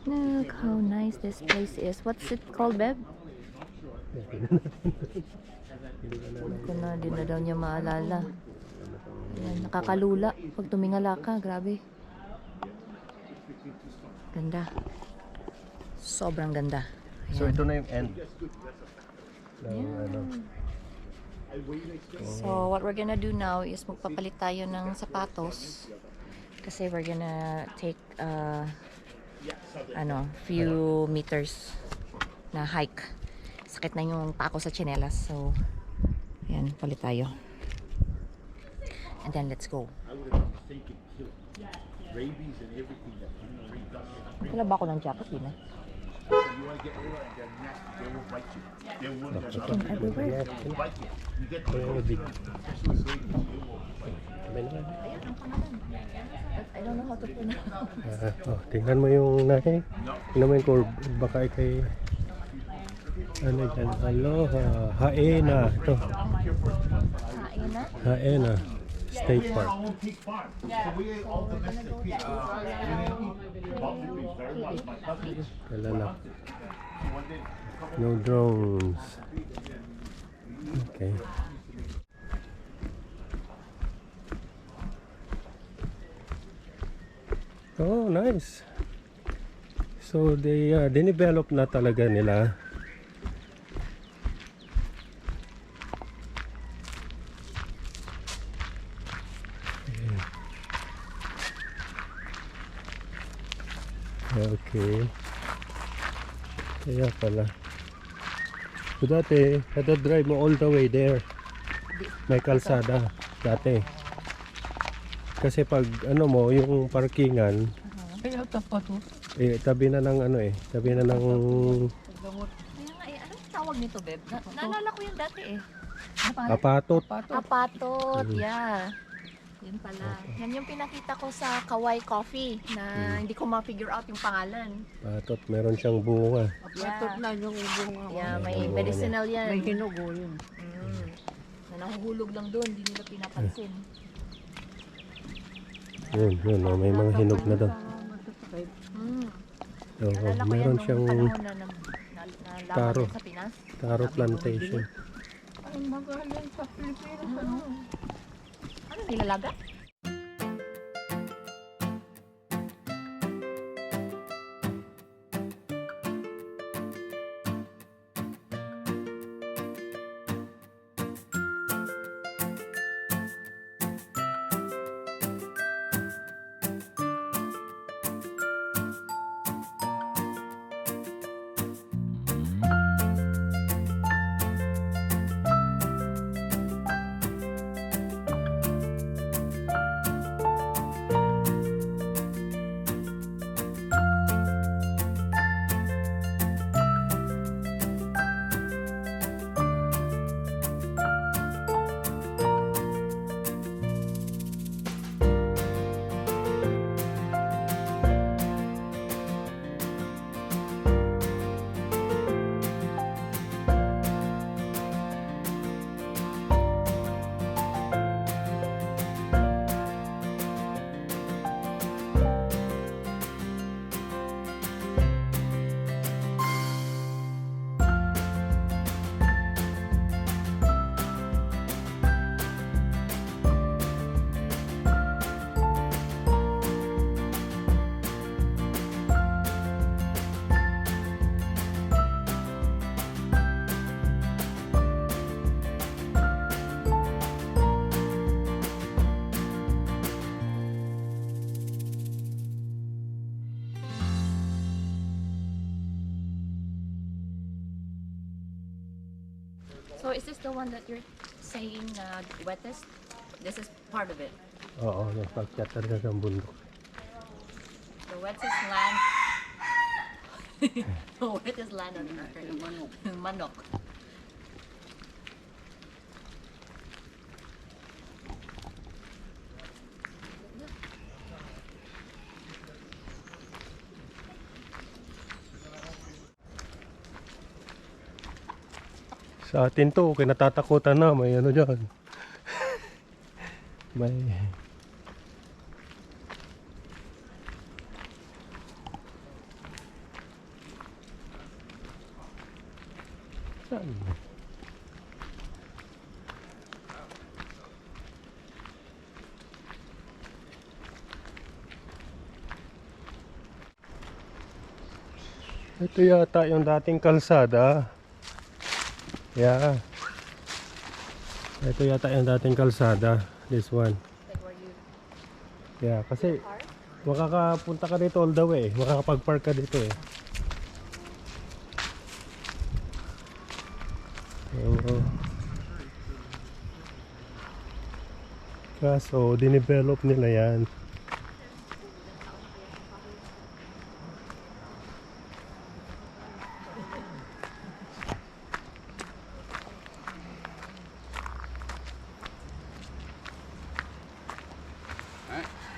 Look how nice this place is. What's it called, Beb? Hindi na daw niya maalala. Ayan, nakakalula pag tumingala ka. Grabe. Ganda. Sobrang ganda. Ayan. So ito na yung end. So what we're gonna do now is magpapalit tayo ng sapatos. Kasi we're gonna take few meters na hike. Sakit na yung pako sa tsinelas. So ayan, palit tayo. And then let's go. Wala ba ako ng jacket? Di na. Chicken everywhere. Ayan ang pangalan. I don't know how to pronounce. Tingnan mo yung nahin. Tingnan mo yung curve. Baka kay ano dyan? Aloha. Haena. Ito. Haena? Haena. State Park. Kala na. No drones. Okay. Oh, nice. So they dinevelop na talaga nila. Okay. Kaya pala. So dati, drive mo all the way there. May kalsada dati. Kasi pag ano mo, yung parkingan, tabi na ng tabi na ng... Kaya nga anong tawag nito, Beb? Naalala ko yung dati Apatot. Apatot, yeah. Yun pala. Yan yung pinakita ko sa Kauai Coffee na hindi ko ma-figure out yung pangalan. Apatot, meron siyang bunga. Apatot na yung bunga. Yeah, may medicinal yan. May hinugo yun. Na nahuhulog lang doon, hindi nila pinapansin. Yun, may mga hinog na doon. Meron siyang taro. Taro plantation. Ang magaling sa Pilipinas. Ano nilalaga? So is this the one that you're saying wettest? This is part of it. Oo, nagpagkat talaga ng bundok. The wettest land. The wettest land on earth. Manok. Sa atin to, kinatatakutan na, may ano dyan. May... Saan? Ito yata yung dating kalsada. Yeah. Ito yata yung dating kalsada. This one. Like where you Yeah, kasi park? makakapunta ka dito all the way. Makakapag-park ka dito eh. Oo. Kaso, dinevelop nila yan.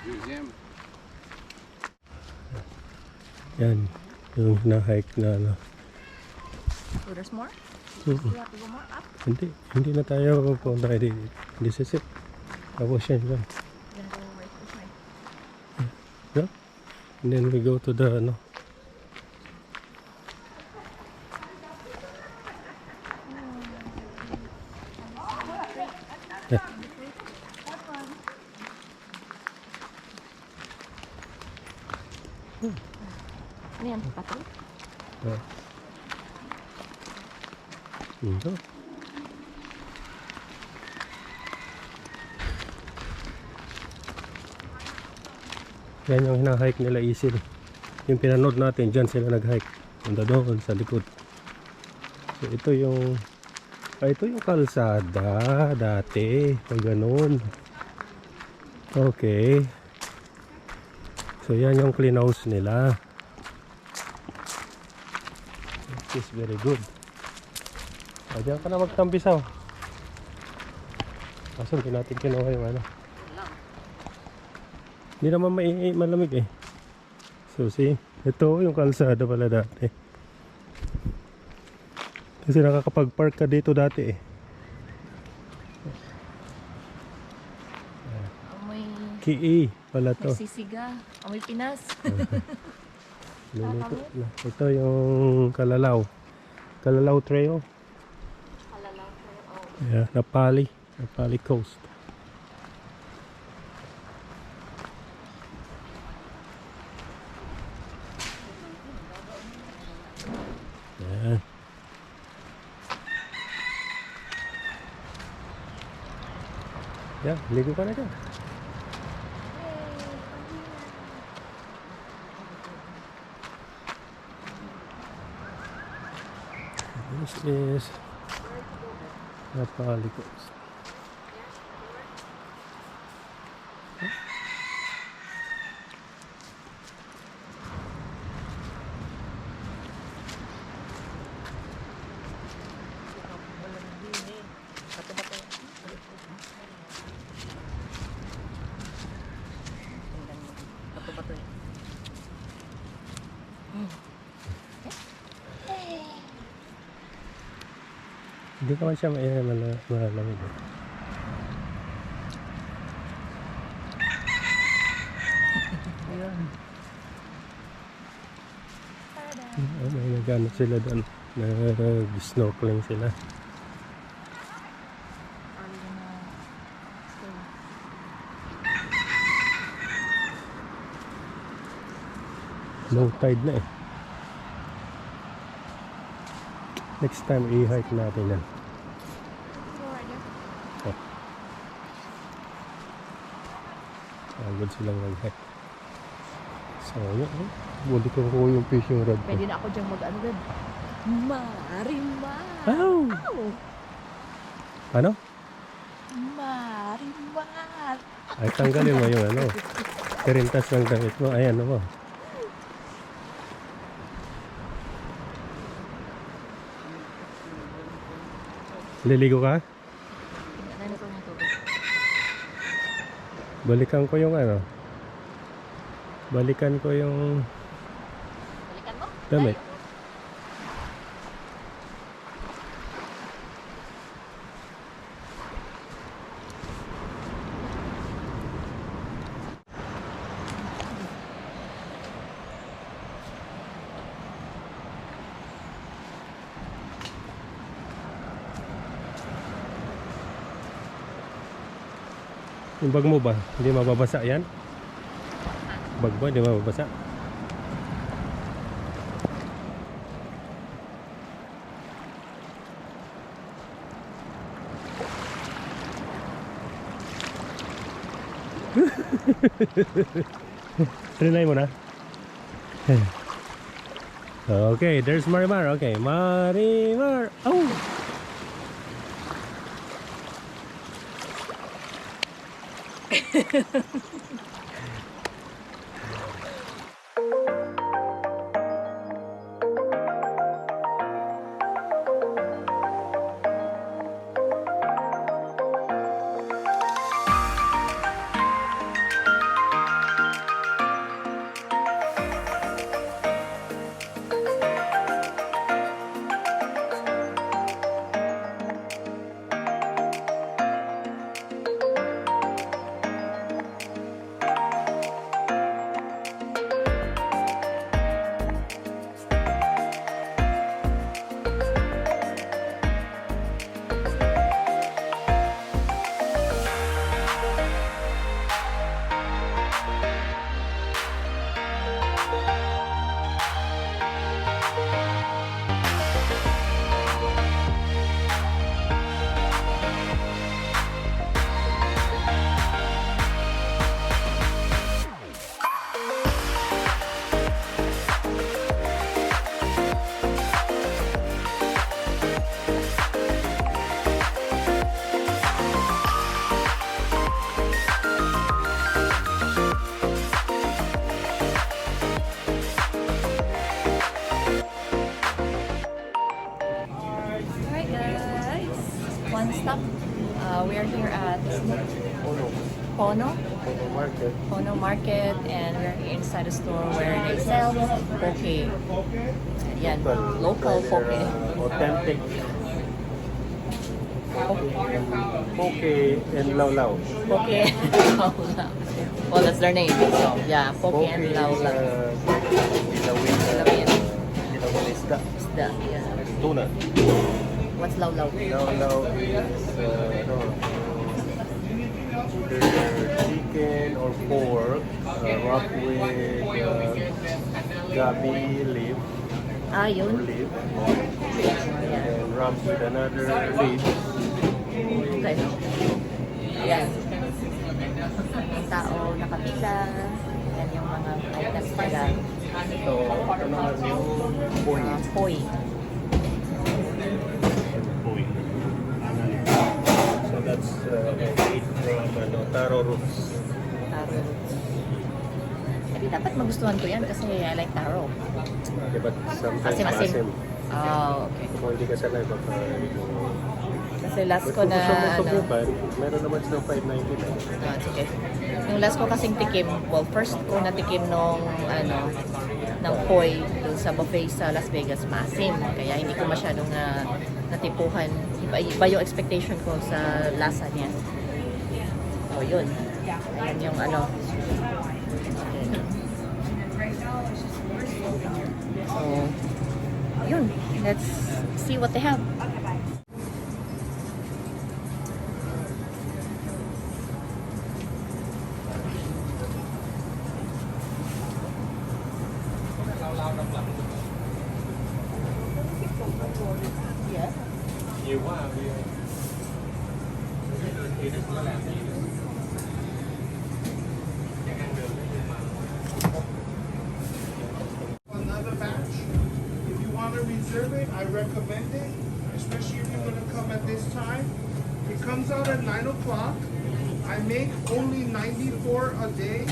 Museum. Yan. Yung na-hike na ano. So there's more? Mm-mm. You have to go more up? Hindi na tayo pupunta kay dito. This is it. Tapos yan. You're gonna go right this way. Yeah? And then we go to the ano. Yeah. Ano yan? Pato? Ito. Yan yung hina-hike nila Isil. Yung pinanood natin, dyan sila nag-hike. Punta doon sa likod. So ito yung kalsada dati. Pag ganun. Okay. So yan yung clean house nila. It is very good. Diyan ka na magtambisaw. Kaso hindi natin kinuha yung ano. Hindi naman malamig eh. So see, ito yung kalsada pala dati. Kasi nakakapag-park ka dito dati eh. Amoy Ki pala to. nagsisiga. Amoy Pinas. Luluto na. Ito yung Kalalaw Trail. Kalalaw kayo. Oh. Yeah, Napali Coast. Yeah. Yeah, ligo ka na dyan. This is Napali Coast. Bato-bato yun. Hindi ka man siya malamig. May nagano sila doon. Nag-snorkeling sila. Early na stay. Low tide na eh. Next time i-hike natin yan. So right there. Agad silang mag-hike. So yun, buli ko yung fishing rod ko. Pwede na ako dyan mag-ano din. Marimba! Ow! Ow! Ano? Marimba! Ay tanggalin mo yung ano. Karintas ng damit mo. Ayan mo. Liligo ka? Tingnan ko yung tubig. Balikan ko yung ano. Balikan ko yung Balikan mo? damit. Yung bag mo ba? Hindi mababasa yan? Bag mo, hindi mababasa? Trinay mo na? Okay, there's Marimar. Okay, Marimar. Oh! Hi guys! One stop. We are here at Pono Market. Pono Market, and we're here inside the store where they sell poke. Yan, local poke. Authentic poke and lawlaw. Poke and lawlaw. Well, that's their name. So, yeah, poke and lawlaw. Kilawin. Kilawin. Kilawin isda. Isda, yeah. Tuna. What's lawlaw? Lawlaw is either chicken or pork wrapped with gabi leaf Ah, or yun. leaf Yeah. and wrapped with another leaf. Okay. Yan. Ang tao nakapila. Yan yung mga items nila. Ito naman yung boy. Poi. Boy. So that's made from taro roots. Taro. Hindi dapat magustuhan ko yan kasi I like taro. Okay, but sometimes Asim-asim. asim. Oh, okay. Kung hindi ka sanay, baka Kasi last but ko kung na, gusto mo ano, tubukan, meron naman silang 5.99. no, it's okay. Yung last ko kasing tikim, well, first ko natikim nung, ng poi dun sa buffet sa Las Vegas, masim. Kaya hindi ko masyadong natipuhan. Iba yung expectation ko sa lasa niya. So, yun. Ayan yung ano. So, yun. Let's see what they have. Another batch. If you want to reserve it, I recommend it, especially if you're going to come at this time. It comes out at 9 o'clock. I make only 94 a day,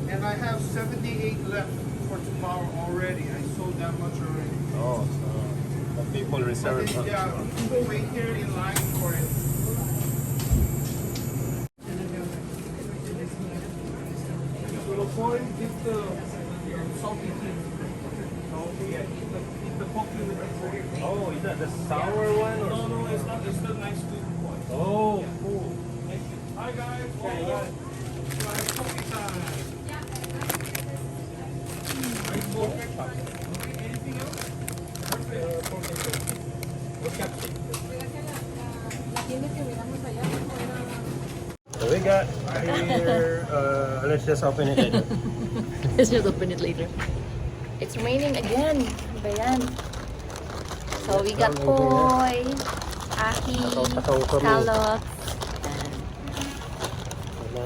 and I have 78 left for tomorrow already. I sold that much already. Oh, so people reserve. But yeah, you can wait here in line for it. So the boy is the salty tea. Yeah, eat the poke with the Oh, is that the sour one? Or? No, it's not. It's the nice sweet one. Oh, cool. Hi guys. Welcome. Nice poke time. Nice poke. Anything else? So we got let's just open it later. Let's just open it later. It's raining again. Ano ba yan? So we got koi, ahi, Nakaw-takaw kami. scallops.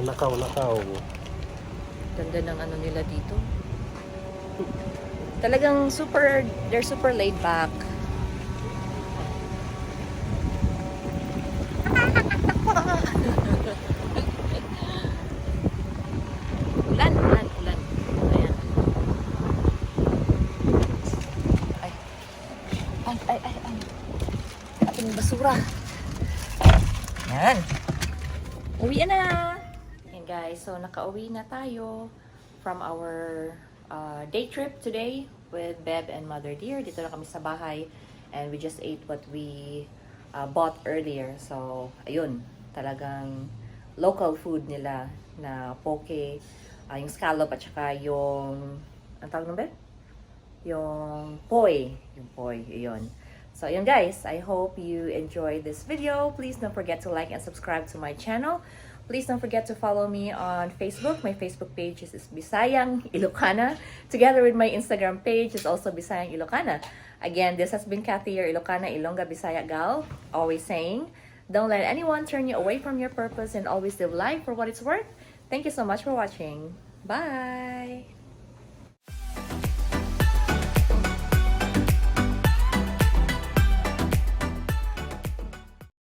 Nakaw. Ganda ng ano nila dito. Talagang they're super laid back. Ulan. Ayan. Ay. Ating basura. Yan. Uwi na. Yan guys, so nakauwi na tayo from our day trip today with Beb and Mother Dear. Dito na kami sa bahay and we just ate what we bought earlier. So, ayun, talagang local food nila na poke, yung scallop at saka yung, ang tawag ng Beb? Yung poi, yun. So, yun guys, I hope you enjoyed this video. Please don't forget to like and subscribe to my channel. Please don't forget to follow me on Facebook. My Facebook page is Bisayang Ilocana. Together with my Instagram page is also Bisayang Ilocana. Again, this has been Kathy, your Ilocana Ilongga Bisaya gal, always saying, don't let anyone turn you away from your purpose and always live life for what it's worth. Thank you so much for watching. Bye!